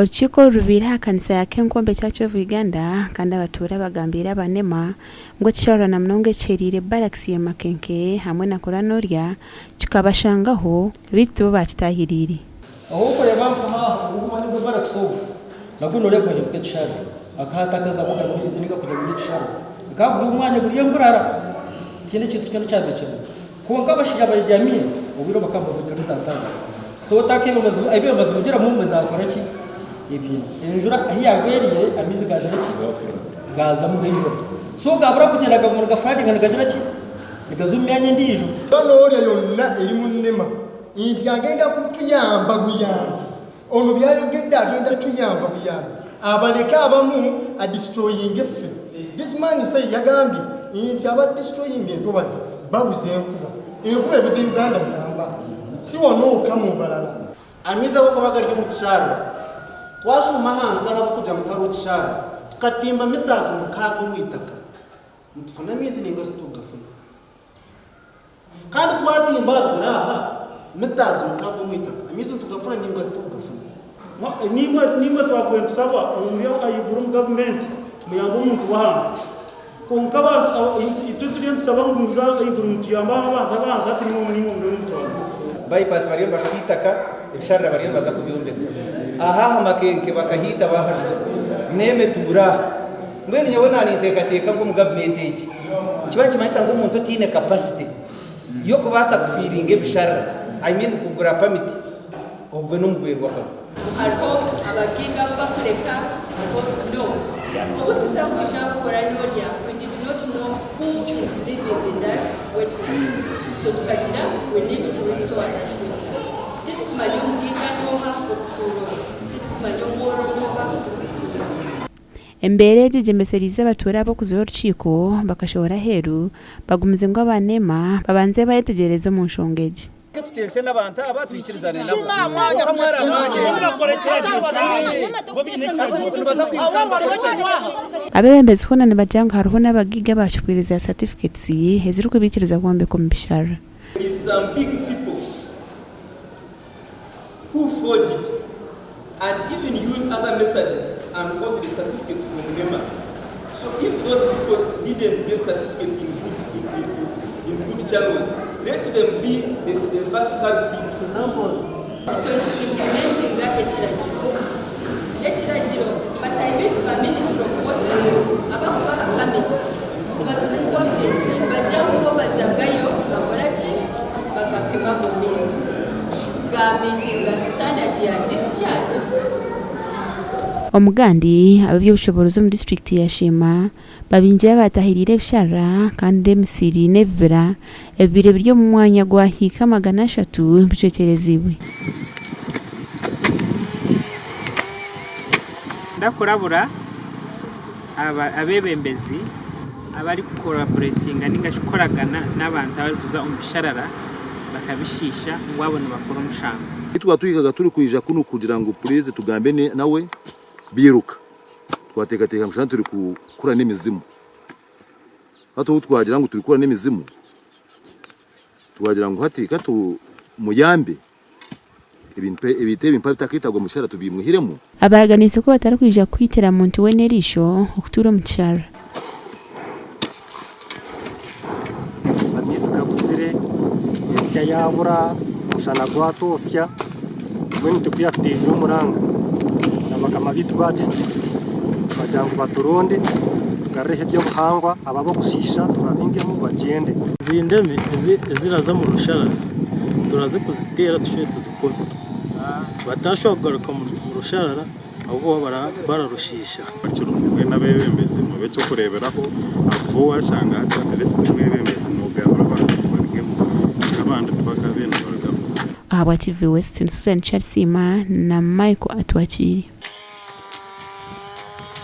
Orukiiko oru rubaire aha kanisa ya Kenkombe Church of Uganda kandi abatuura bagambiire aba nema ngu ekisharara na munonga ekihereire barakisi ya Makenke hamwe na Kuranorya kikabashangaho beitu tibo baakitaahiriire. Ahu orikureeba nka aha ogu omwanya gwa barakisi ogu nagwo nooreeba guhinduka ekisharara. Akaato akazamu amaizi nainga kugira ngu n'ekisharara. Gukaba guri omwanya guri engurara tihaine ekintu kyona ekyabaire kirimu. Kwonka abashaija ba Idi Amin obwire obu bakaba nibavugira za tanka. So tanka ebi nibazivugiramu nizakora ki? Ebiina. Enjura ahu yagweriire amaizi gagira ki? Gaazamu gaijura. So gabura kugyenda gaguma nigafuradinga nigagira ki? Nigaza omu myanya endiijo. Noorya yonna eri mu nema nti agenda kutuyamba buyambi. Ono byayogedde agenda tuyamba buyambi abaleke abamu a destroyinge ffe. This man say yagambye nti aba destroyinga entobazi babuza enkuba. Enkuba ebuze Uganda namba si wano wokka mu Mbarara. Amaizi ago kuba gari omu kisharara, twashuuma ahansi ahabw'okugira ngu tihariho kisharara, tukatimba mitazi mukaaga omu itaka, nitufuna amaizi nainga shi titugafuna? Kandi twatimba aharuguru aha, mitazi mukaaga omu itaka, amaizi nitugafuna nainga titugafuna? Naimwe naimwe twakubaire nitusaba omuri ahaiguru omu gavumenti muyambe omuntu w'ahansi. Kwonka abantu itwe turiyo nitusaba ngu muze ahaiguru mutuyambe abantu ab'ahansi hati naimwe naimwe muriyo nimutwara. Bypass bariyo nibashuka eitaka, ebisharara bariyo nibaza kubyombeka. Aha aha Makenke bakahiita baahashuka n'emituuro aha. Mbwenu nyowe naaninteekateeka ngu omu gavumenti egi nikiba nikimanyisa ngu omuntu otaine capacity y'okubaasa kufiiringa ebisharara, I mean kugura pamiti, ogwe n'omugwerwa kagwe. Hariho abagaiga abu bakureka, hariho no. Obu tuza kwija kukora n'orya, we did not know who is living in that wetland. Itwe tukagira we need to restore that wetland. Titukumanya omugaiga n'oha orikutuura omu, titukumanya omworo n'oha orikutuura omu. Embeera egi egyemesereize abatuura aba okuzayo orukiiko bakashohora aheeru bagumize ngu aba nema babanze bayetegyereze omu nshonga egi. Tuteese n'abantu aba twikirizane nabo. Abeebembezi hoona nibagira ngu hariho n'abagaiga abaakihweire za certificates ezirikubaikiriza kwombeka omu bisharara. There is some big people who forged and even use other methods and got the certificate from NEMA. So if those people didn't get certificate in good, in, in, in, in good channels, let them be the, the first culprits. Itwe nitu implementinga ekiragiro. Ekiragiro bataahi baitu ba Ministry of Water abakubaha permit nibatu reportingira nibagira ngu bo bazagayo bakora ki? Bakapima ago maizi ga meetinga standard ya discharge. Omugandi, ab'eby'obushoboorozi omu disiturikiti ya Sheema babingire abaatahiriire ebisharara kandi emisiri n'ebibira ebibaire biri omu mwanya gwa hiika 300 bicwekyereziibwe. Ndakurabura abeebembezi abarikukolaboretinga ninga shi kukoragana n'abantu abarikuza omu bisharara bakabishiisha ngu abo nibakora omushango. Twatuhikaga turikwija kunu kugira ngu puriizi tugambe nawe biiruka. Twateekateeka ngu shana turi kukura n'emizimu. Hati obu twagira ngu turi kukura n'emizimu, twagira ngu hati ka tumuyambe ebintu ebintu ebi mpaho ebitakaitagwa omu kishara tubimwihiremu. Abaraganiise ku batarikwija kwitira muntu weena eriisho okutuura omu kisharara. Amaizi gabuzire, ensya yaabura, omushana gwatosya, mbwenu itwe kuyatuteerire omuranga na bakama baitu ba disiturikiti bagira ngu baturonde tugarureho eby'obuhangwa abo ab'okushiisha tubabingemu bagyende. Ezi ndimi eziraza omu rusharara turaza kuziteera tushube tuzikome batashuba kugaruka omu rusharara ahabw'okuba bararushiisha. Mbwenu abeebembezi mube eky'okureeberaho ahakuba waashanga hati at least omwebembezi noogarura abantu barugemu kwonka abandi tibakabaire nibarugamu. Ahabwa TV West ni Susan Kyarisiima na Michael Atwakiire.